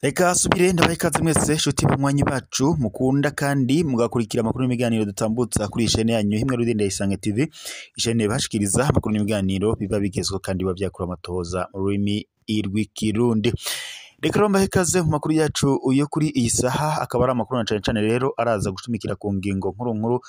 Reka subire ndabaha ikaze mwese nshuti banywanyi bacu mukunda kandi mugakurikira amakuru n'ibiganiro dutambutsa kuri iyi chaîne yanyu himwe Rudende Isange TV, chaîne bashikiriza amakuru n'ibiganiro biba bigezweho kandi biba vyakura amatohoza mu rurimi rw'ikirundi. Reka rero mbahe ikaze mu makuru yacu yo kuri iyi saha, akaba ari amakuru na cane cane rero araza gushimikira ku ngingo nkuru nkuru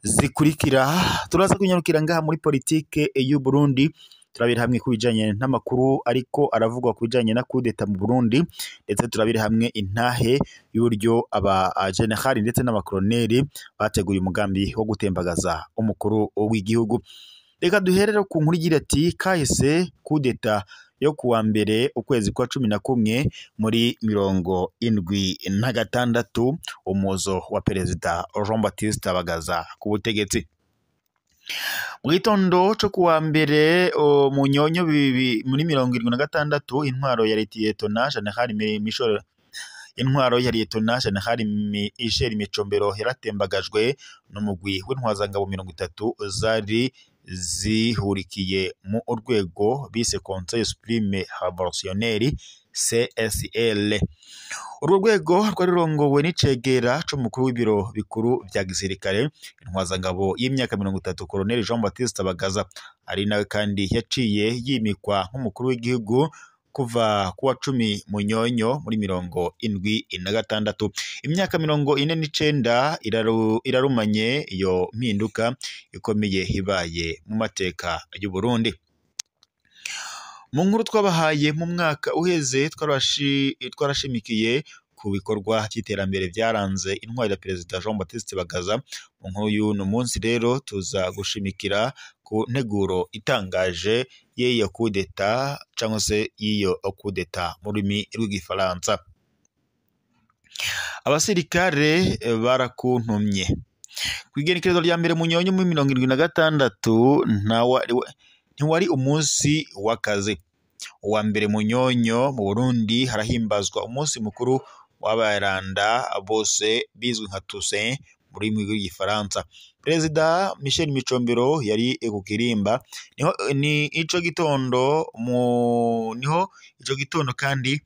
zikurikira. Turaza kunyarukira ngaha muri politike y'u Burundi, turabira hamwe ku bijanye n'amakuru ariko aravugwa ku bijanye na kudeta mu Burundi, ndetse turabira hamwe intahe y'uburyo aba generali ndetse n'abakoloneli bateguye umugambi wo gutembagaza umukuru w'igihugu. Reka duhere ku nkuru igira ati kahise kudeta yo kuwa mbere ukwezi kwa 11 muri 76 umuzo wa perezida Jean Baptiste Bagaza ku butegetsi. Mu gitondo co kuwa mbere mu nyonyo muri 76 intwaro ya Lieutenant General Michel intwaro ya Lieutenant General Michel Micombero yaratembagajwe n'umugwi w'intwazangabo 30 zari zihurikiye mu urwego bise Conseil Supreme Revolutionnaire CSL. Urwo rwego rwari rurongowe n'icegera c'umukuru w'ibiro bikuru vya gisirikare intwazangabo y'imyaka 30 Colonel Jean Baptiste Bagaza, ari nawe kandi yaciye yimikwa nk'umukuru w'igihugu kuva kuwa 10 Munyonyo muri 76. Imyaka 49 irarumanye iyo mpinduka ikomeye ibaye mu mateka y'u Burundi. Mu nkuru twabahaye mu mwaka uheze twarashimikiye ku bikorwa by'iterambere byaranze intwari ya perezida Jean Baptiste Bagaza. Mu nkuru y'uno munsi rero tuza gushimikira ku nteguro itangaje y'iyo kudeta cyangwa se y'iyo kudeta mu rurimi rw'igifaransa. Abasirikare barakuntumye. Kw'igenekerezo rya mbere Munyonyo muri 76 ntiwari umunsi w'akazi. Uwa mbere Munyonyo mu Burundi harahimbazwa umunsi mukuru w'abaranda bose bizwi nka Toussaint mu rurimi rw'igifaransa. Perezida Michel Micombero yari ku kirimba niho ni ico gitondo niho ico gitondo kandi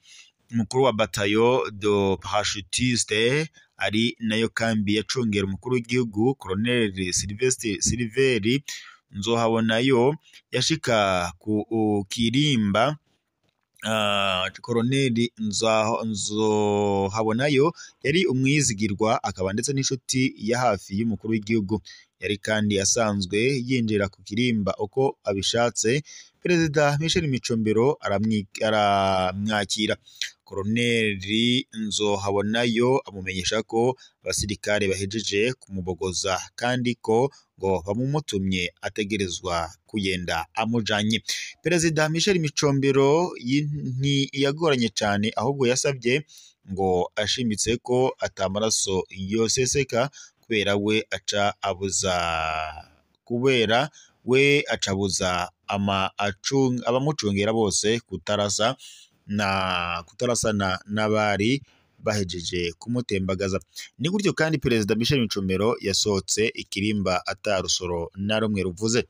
umukuru wa batayo de parachutiste ari nayo kambi yacungera umukuru w'igihugu Colonel Sylvestre Silveri Nzohabonayo yashika ku kirimba. Colonel Nzohabonayo yari umwizigirwa akaba ndetse n'inshuti ya hafi y'umukuru w'igihugu, yari kandi asanzwe yinjira ku kirimba uko abishatse. Perezida Michel Micombero aramwakira. Colonel Nzohabonayo amumenyesha ko abasirikare bahejeje kumubogoza kandi ko ngo bamumutumye ategerezwa kugenda amujanye. Perezida Michel Micombero ntiyagoranye cyane, ahubwo yasabye ngo ashimitse ko atamaraso yoseseka kubera we aca abuza kubera we acabuza abamucungera bose kutarasa na kutarasana n'abari bahejeje kumutembagaza. Ni gutyo kandi perezida Michel Micombero yasohotse ikirimba atarusoro na rumwe ruvuze.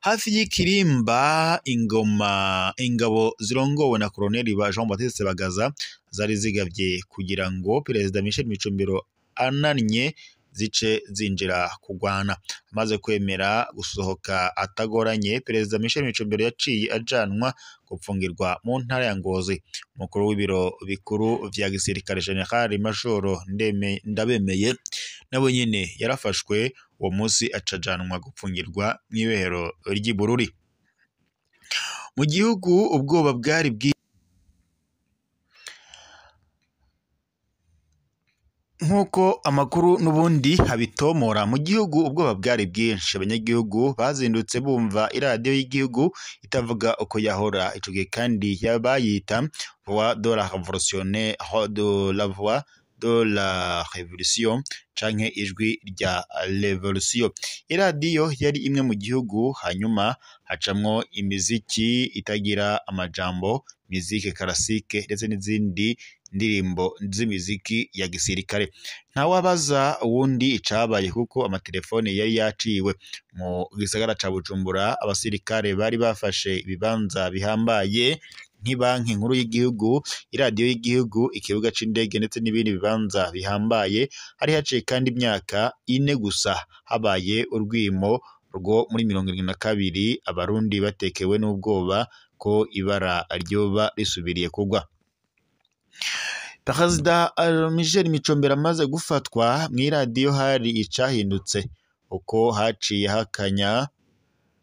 Hafi y'ikirimba ingoma ingabo zirongowe na Colonel Jean Baptiste Bagaza zari zigavye kugira ngo perezida Michel Micombero ananye zice zinjira kugwana. Amaze kwemera gusohoka atagoranye, perezida Michel Micombero yaciye ajanwa gupfungirwa mu ntara ya Ngozi. Umukuru w'ibiro bikuru vya gisirikare General Major Ndabemeye nawe nyene yarafashwe uwo munsi acajanwa gupfungirwa mw'ibehero ry'i Bururi. Mu gihugu ubwoba bwari nk'uko amakuru n'ubundi habitomora, mu gihugu ubwoba bwari bwinshi. Abanyagihugu bazindutse bumva iradiyo y'igihugu itavuga uko yahora. Ico gihe kandi yabayita Voix de la Révolution, de la Voix de la Révolution canke ijwi rya Revolution. Iradiyo yari imwe mu gihugu, hanyuma hacamwo imiziki itagira amajambo. musique classique ndetse n'izindi ndirimbo z'imiziki ya gisirikare. Ntawabaza uwundi icabaye kuko amatelefone yari yaciwe. Mu gisagara ca Bujumbura abasirikare bari bafashe ibibanza bihambaye nk'ibanki nkuru y'igihugu, iradiyo y'igihugu, ikibuga c'indege ndetse n'ibindi bibanza bihambaye. Hari haciye kandi imyaka 4 gusa habaye urwimo rwo muri 72, abarundi batekewe n'ubwoba ko ibara ryoba risubiriye kugwa. Perezida Michel Micombero amaze gufatwa, mw'iradiyo hari icahindutse uko haciye hakanya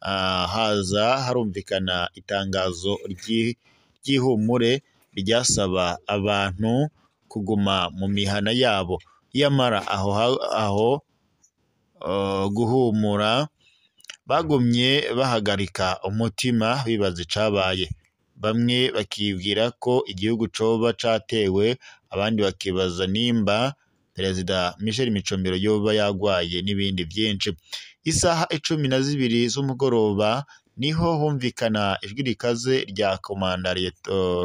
haza harumvikana itangazo ry'ihumure ryasaba abantu kuguma mu mihana yabo. Yamara aho guhumura bagumye bahagarika umutima bibaza icabaye. Bamwe bakibwira ko igihugu coba catewe, abandi bakibaza nimba Perezida Michel Micombero yoba yagwaye n'ibindi vyinshi. Isaha 12 z'umugoroba niho humvikana ijwi rikaze rya Komanda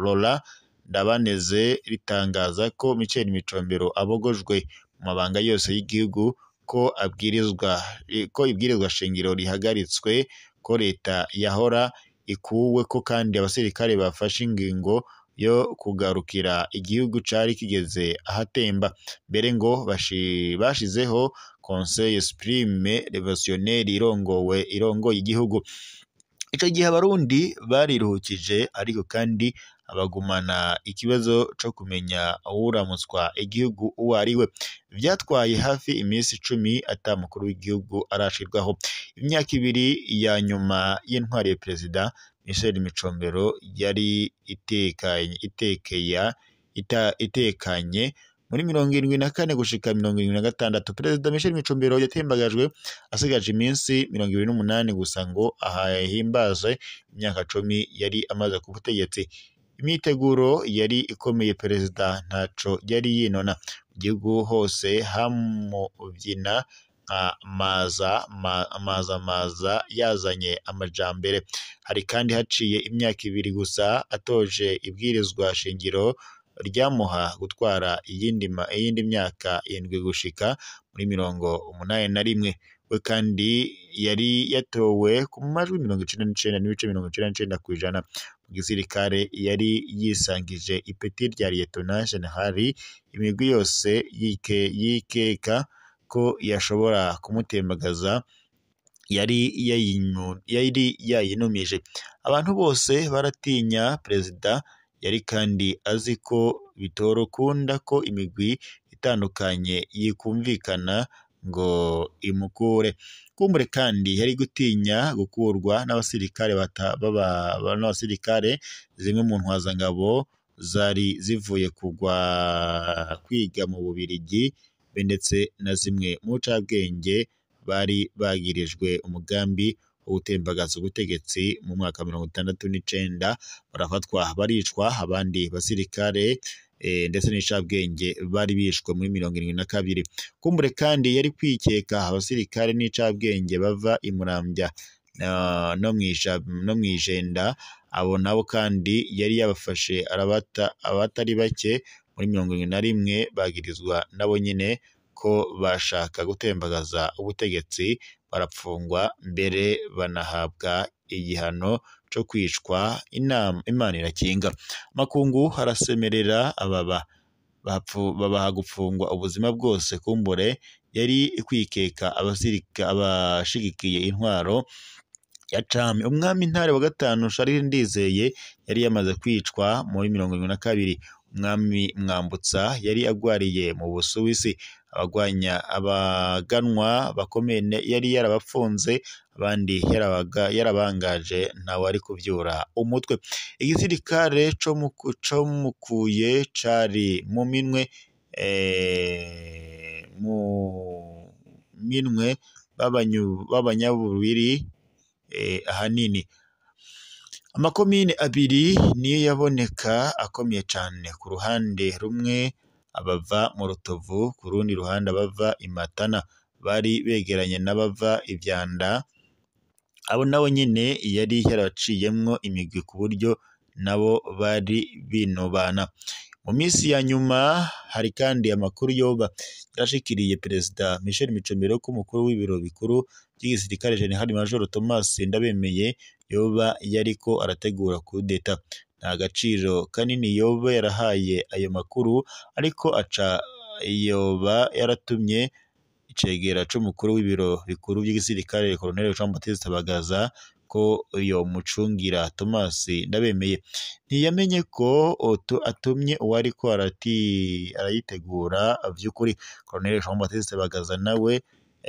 Laurent Ndabaneze ritangaza ko Michel Micombero abogojwe mu mabanga yose y'igihugu, ko abwirizwa, ko ibwirizwa shingiro rihagaritswe, ko leta yahora ikuwe, ko kandi abasirikare bafashe ingingo yo kugarukira igihugu cari kigeze ahatemba. Mbere ngo bashizeho Conseil Supreme Revolutionnaire irongoye igihugu. Ico gihe abarundi bariruhukije, ariko kandi abagumana ikibazo co kumenya uwuramutswa igihugu uwo ari we. Vyatwaye hafi iminsi 10 ata mukuru w'igihugu arashirwaho. Imyaka 2 ya nyuma y'intwari ya Perezida Michel Micombero yari itekanye muri 74 gushika 76. Perezida Michel Micombero yatembagajwe asigaje iminsi 28 gusa ngo ahimbaze imyaka 10 yari amaze ku butegetsi. Imyiteguro yari ikomeye, perezida ntaco yari yinona. Mu gihugu hose hamuvyina nka maza yazanye amajambere. Hari kandi haciye imyaka 2 gusa atoje ibwirizwa shingiro ryamuha gutwara iyindi myaka 7 gushika muri 81. We kandi yari yatowe ku majwi 99.99%. Mu gisirikare yari yisangije ipeti rya Lieutenant General. Imigwi yose yikeka ko yashobora kumutembagaza yari yayinumije. Abantu bose baratinya perezida, yari kandi azi ko bitorokunda ko imigwi itandukanye yikumvikana ngo imukure. Kumbure kandi yari gutinya gukurwa n'abasirikare n'abasirikare zimwe mu ntwazangabo zari zivuye kugwa kwiga mu Bubirigi, be ndetse na zimwe mu ncabwenge bari bagirijwe umugambi wo gutembagaza ubutegetsi mu mwaka 69, barafatwa baricwa. Abandi basirikare ndetse n'incabwenge bari bishwe muri 72. Kumbure kandi yari kwikeka abasirikare n'incabwenge bava i Muramvya no mw'Ijenda. Abo nabo kandi yari yabafashe abatari bake muri 71, bagirizwa nabo nyene ko bashaka gutembagaza ubutegetsi, barapfungwa mbere banahabwa igihano co kwicwa. Imana irakinga. Makungu harasemerera ababa babaha gupfungwa ubuzima bwose. Kumbure yari kwikeka abashigikiye intwaro ya cami. Umwami Ntare wa 5 Charles Ndizeye yari yamaze kwicwa muri 72. Umwami Mwambutsa yari agwariye mu Busuwisi. Abaganwa bakomeye yari yarabapfunze, abandi yarabangaje, ntawe ari kuvyura umutwe. Igisirikare co mukuye cari mu minwe b'abanyabubiri ahanini. Amakomine 2 niyo yaboneka akomeye cane. Ku ruhande rumwe abava mu Rutovu, ku rundi ruhande abava i Matana bari begeranye n'abava i Vyanda. Abo nabo nyene yari yaraciyemwo imigwi ku buryo nabo bari binubana. Mu minsi ya nyuma hari kandi amakuru yoba yarashikiriye Perezida Michel Micombero ko umukuru w'ibiro bikuru by'igisirikare General Major Thomas Ndabemeye yoba yariko arategura kudeta. Nta gaciro kanini yoba yarahaye ayo makuru, ariko aca yoba yaratumye icegera c'umukuru w'ibiro bikuru by'igisirikare Colonel Jean Baptiste Bagaza ko yomucungira Thomas Ndabemeye. Ntiyamenye ko atumye uwariko arayitegura vy'ukuri. Colonel Jean Baptiste Bagaza nawe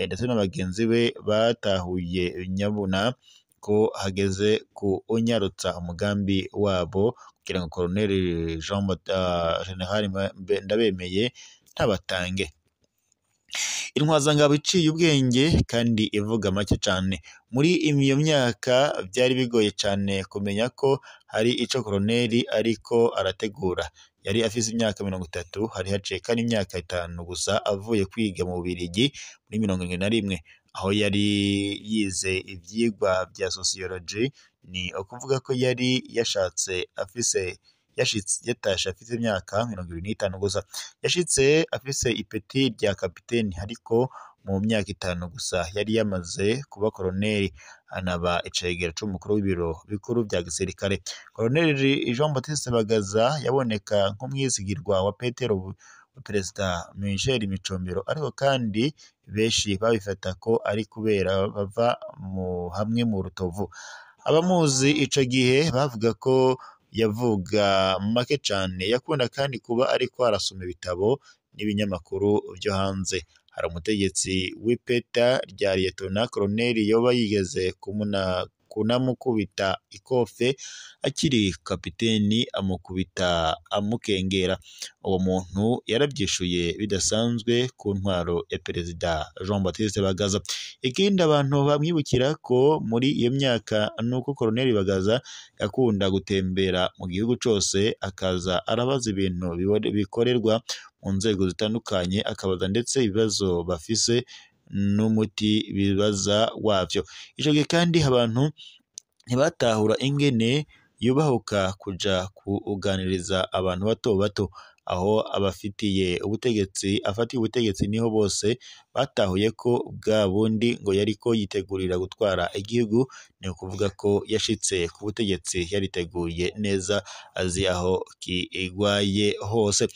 ndetse na bagenzi be batahuye nyabuna ko hageze kunyarutsa umugambi wabo kugira ngo Colonel Jean General Ndabemeye ntabatange. Intwazangabo iciye ubwenge kandi ivuga make cane. Muri iyo myaka byari bigoye cane kumenya ko hari ico Colonel ariko arategura. Yari afise imyaka 30, hari haciye kandi imyaka 5 gusa avuye kwiga mu Bubiligi muri 71, aho yari yize ivyigwa vya sociology. Ni ukuvuga ko yari yashatse afise yatashe afise imyaka 25 gusa. Yashitse afise ipeti rya kapiteni, ariko mu myaka 5 gusa yari yamaze kuba koloneli, anaba icegera c'umukuru w'ibiro bikuru vya gisirikare. Colonel Jean Baptiste Bagaza yaboneka nk'umwizigirwa wa Petero wa Perezida Michel Micombero, ariko kandi benshi babifata ko ari kubera bava mu hamwe mu Rutovu. Abamuzi ico gihe bavuga ko yavuga make cane, yakunda kandi kuba ariko arasoma ibitabo n'ibinyamakuru vyo hanze. Hari umutegetsi w'ipeta rya Liyetona Koloneli yoba yigeze kunamukubita ikofe akiri kapiteni, amukubita amukengera. Uwo muntu yaravyishuye bidasanzwe ku ntwaro ya Perezida Jean Baptiste Bagaza. Ikindi abantu bamwibukira ko muri iyo myaka nuko Colonel Bagaza yakunda gutembera mu gihugu cose, akaza arabaza ibintu bikorerwa mu nzego zitandukanye, akabaza ndetse ibibazo bafise n'umuti bibaza wavyo. Ico gihe kandi abantu ntibatahura ingene yubahuka kuja kuganiriza abantu bato bato, aho abafitiye ubutegetsi afatiye ubutegetsi niho bose batahuye ko bwa bundi ngo yariko yitegurira gutwara igihugu. Ni ukuvuga ko yashitse ku butegetsi yariteguye neza, azi aho kigwaye hose.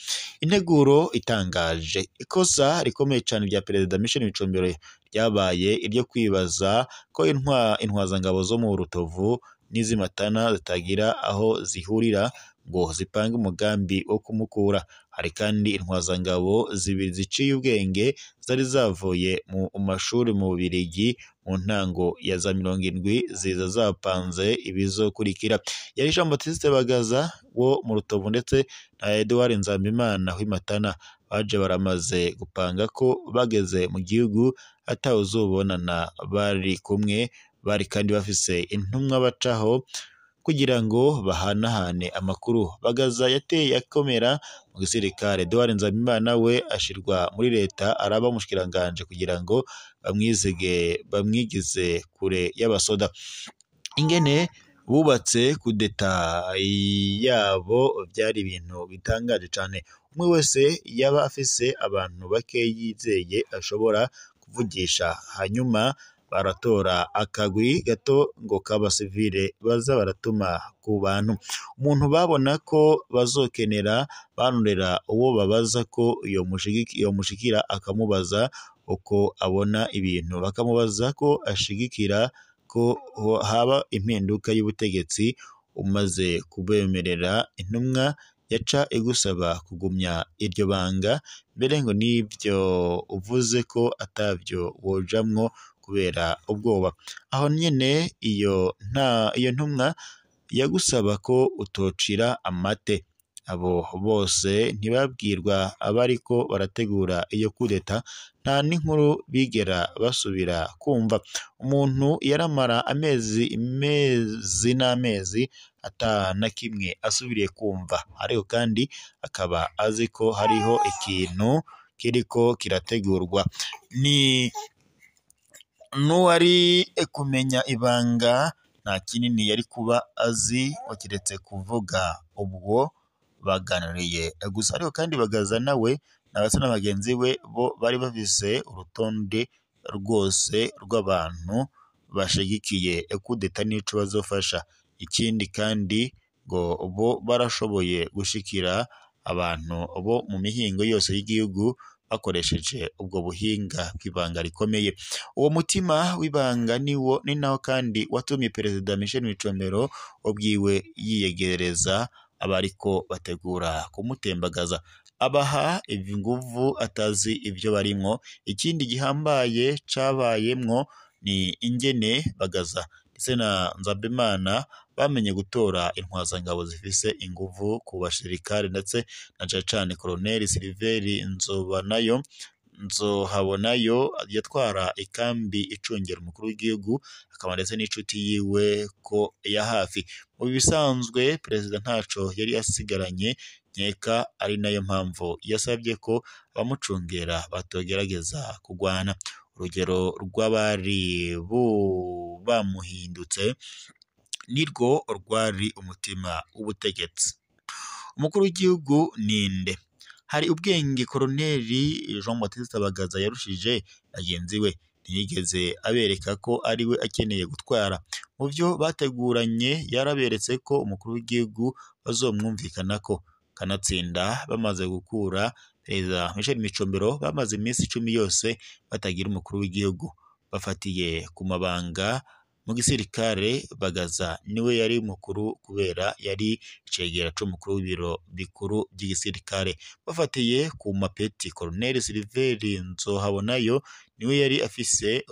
Integuro itangaje. Ikosa rikomeye cane rya Perezida Michel Micombero ryabaye iryo kwibaza ko intwazangabo zo mu Rutovu n'iz'iMatana zitagira aho zihurira ngo zipange umugambi wo kumukura. Hari kandi intwazangabo zibiri ziciye ubwenge zari zavuye mu mashuri mu Bubiligi mu ntango ya za 70, ziza zapanze ibizokurikira. Yari Jean Baptiste Bagaza wo mu Rutovu ndetse na Edouard Nzambimana w'iMatana. Baje baramaze gupanga ko bageze mu gihugu atawuzobonana bari kumwe. Bari kandi bafise intumwa bacaho kugira ngo bahanahane amakuru. Bagaza yateye akomera mu gisirikare, Edouard Nzabimana we ashirwa muri leta araba umushikiranganje kugira ngo bamwigize kure y'abasoda. Ingene bubatse kudeta yabo byari ibintu bitangaje cane. Umwe wese yaba afise abantu bake yizeye ashobora kuvugisha, hanyuma baratora akagwi gato ngo k'abasivile baza baratuma ku bantu. Umuntu babona ko bazokenera barondera uwo babaza ko yomushikira, akamubaza uko abona ibintu, bakamubaza ko ashigikira ko haba impinduka y'ubutegetsi. Umaze kubemerera intumwa yaca igusaba kugumya iryo banga, mbere ngo n'ibyo uvuze ko atavyo wojamwo kubera ubwoba. Aho nyene iyo ntumwa yagusaba ko utocira amate. Abo bose ntibabwirwa abariko barategura iyo kudeta, nta n'inkuru bigera basubira kumva. Umuntu yaramara amezi n'amezi ata na kimwe asubiriye kumva, ariko kandi akaba azi ko hariho ikintu kiriko kirategurwa. Ni n'uwari kumenya ibanga Nta kinini yari kuba azi kiretse kuvuga ubwo baganiriye gusa. Ariko kandi Bagaza nawe ndetse na bagenzi be bo bari bafise urutonde rwose rw'abantu bashigikiye kudeta n'ico bazofasha. Ikindi kandi ngo bo barashoboye gushikira abantu bo mu mihingo yose y'igihugu bakoresheje ubwo buhinga bw'ibanga rikomeye. Uwo mutima w'ibanga niwo ni nawo kandi watumye Perezida Michel Micombero ubwiwe yiyegereza abariko bategura kumutembagaza, abaha inguvu atazi ivyo barimwo. Ikindi gihambaye cabayemwo ni ingene Bagaza ndetse na Nzabimana bamenye gutora intwazangabo zifise inguvu ku basirikare, ndetse na cane cane Colonel Siliveri Nzohabonayo yatwara ikambi icungera umukuru w'igihugu, akaba ndetse n'inshuti yiwe ko ya hafi. Mu bisanzwe perezida ntaco yari asigaranye, nkeka ari nayo mpamvu yasabye ko abamucungera batogerageza kugwana. Urugero rw'abari bamuhindutse nirwo rwari umutima w'ubutegetsi. Umukuru w'igihugu ninde? Hari ubwenge Koloneli Jean Baptiste Bagaza yarushije bagenzi we, ntiyigeze abereka ko ari we akeneye gutwara. Mu vyo bateguranye yaraberetse ko umukuru w'igihugu bazomwumvikanako. Kanatsinda bamaze gukura Perezida Michel Micombero bamaze iminsi 10 yose batagira umukuru w'igihugu. Bafatiye ku mabanga mu gisirikare, Bagaza niwe yari mukuru kubera yari icegera c'umukuru w'ibiro bikuru by'igisirikare. Bafatiye ku mapeti, Colonel Siliveri Nzohabonayo niwe yari afise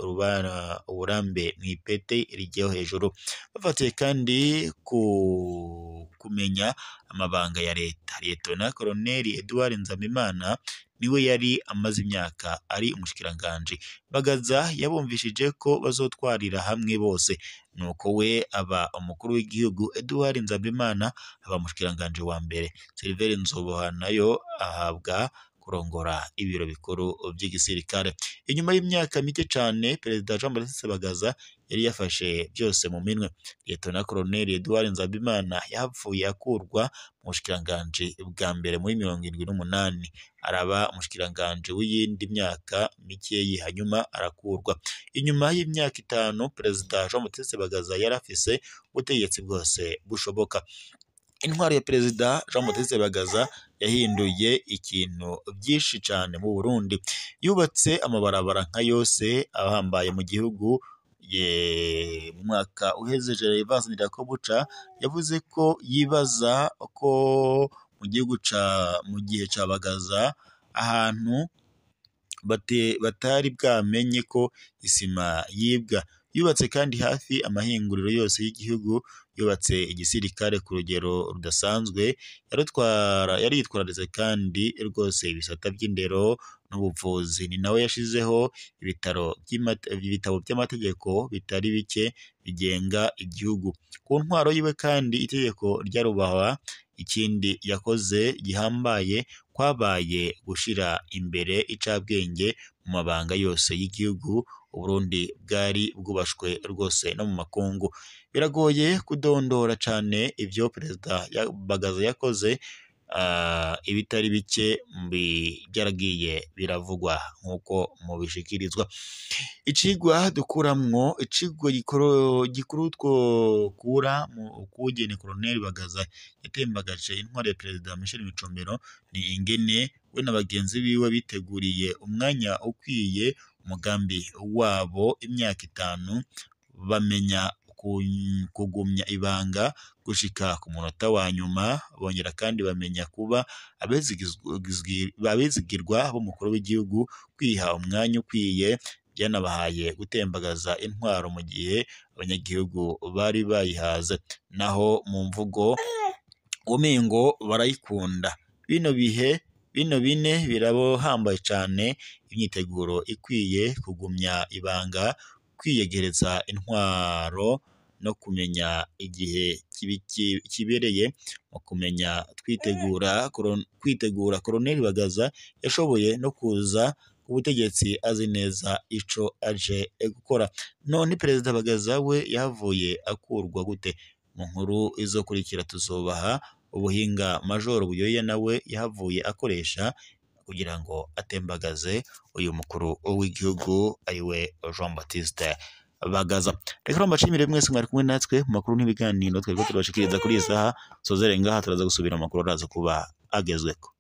uburambe mw'ipete rigiyeho hejuru. Bafatiye kandi ku kumenya amabanga ya leta, Liyetona Colonel Edouard Nzabimana niwe yari amaze imyaka ari umushikiranganji. Bagaza yabumvishije ko bazotwarira hamwe bose, nuko we aba umukuru w'igihugu, Edouard Nzabimana aba umushikiranganji wa mbere, Siliveri Nzobohanayo ahabwa kurongora ibiro bikuru by'igisirikare. Inyuma y'imyaka mike cane Perezida Jean Baptiste Bagaza yari yafashe byose mu minwe. Liyetona Colonel Edouard Nzabimana yahavuye akurwa mu bushikiranganji bwa mbere muri 78, araba umushikiranganji w'iyindi myaka mikeyi hanyuma arakurwa. Inyuma y'imyaka 5 Perezida Jean Baptiste Bagaza yari afise ubutegetsi bwose bushoboka. Intwaro ya Perezida Jean Baptiste Bagaza yahinduye ikintu byinshi cane mu Burundi. Yubatse amabarabara nka yose ahambaye mu gihugu. Mu mwaka uheze Gervais Ndirakobuca yavuze ko yibaza ko mu gihugu mu gihe ca Bagaza ahantu batari bwamenye ko isima yibwa. Yubatse kandi hafi amahinguriro yose y'igihugu, yubatse igisirikare ku rugero rudasanzwe, yaritwararitse kandi rwose ibisata by'indero n'ubuvuzi. Ni nawe yashizeho ibitabo by'amategeko bitari bike bigenga igihugu. Ku ntwaro yiwe kandi itegeko ryarubahwa. Ikindi yakoze gihambaye kwabaye gushira imbere icabwenge mu mabanga yose y'igihugu. Uburundi bwari bwubashwe rwose no mu makungu. Biragoye kudondora cane ivyo Perezida Bagaza yakoze, ibitari bike byaragiye biravugwa nk'uko mubishikirizwa. Icigwa dukuramwo, icigwa gikuru twokura mu kugene Colonel Bagaza yatembagaje intwaro ya Perezida Michel Micombero ni ingene we na bagenzi biwe biteguriye umwanya ukwiye umugambi wabo imyaka 5, bamenya kugumya ibanga gushika ku munota wa nyuma, bongera kandi bamenya kuba abizigirwa b'umukuru w'igihugu, kwiha umwanya ukwiye byanabahaye gutembagaza intwaro mu gihe abanyagihugu bari bayihaze. Naho mu mvugo umengo barayikunda. Bino bihe bino bine birabohambaye cane, imyiteguro ikwiye, kugumya ibanga, kwiyegereza intwaro no kumenya igihe kibereye mu kumenya kwitegura. Colonel Bagaza yashoboye no kuza ku butegetsi azi neza ico aje gukora. None Perezida Bagaza we yahavuye akurwa gute? Mu nkuru izokurikira tuzobaha ubuhinga Majoro Buyoya nawe yahavuye akoresha kugira ngo atembagaze uyu mukuru w'igihugu ariwe Jean Baptiste Bagaza. Reka mbashimire mwese mwari kumwe natwe mu makuru n'ibiganiro twariko turabashikiriza kuri iyi saha. Sozere ngaha, turaza gusubira mu makuru araza kuba agezweko.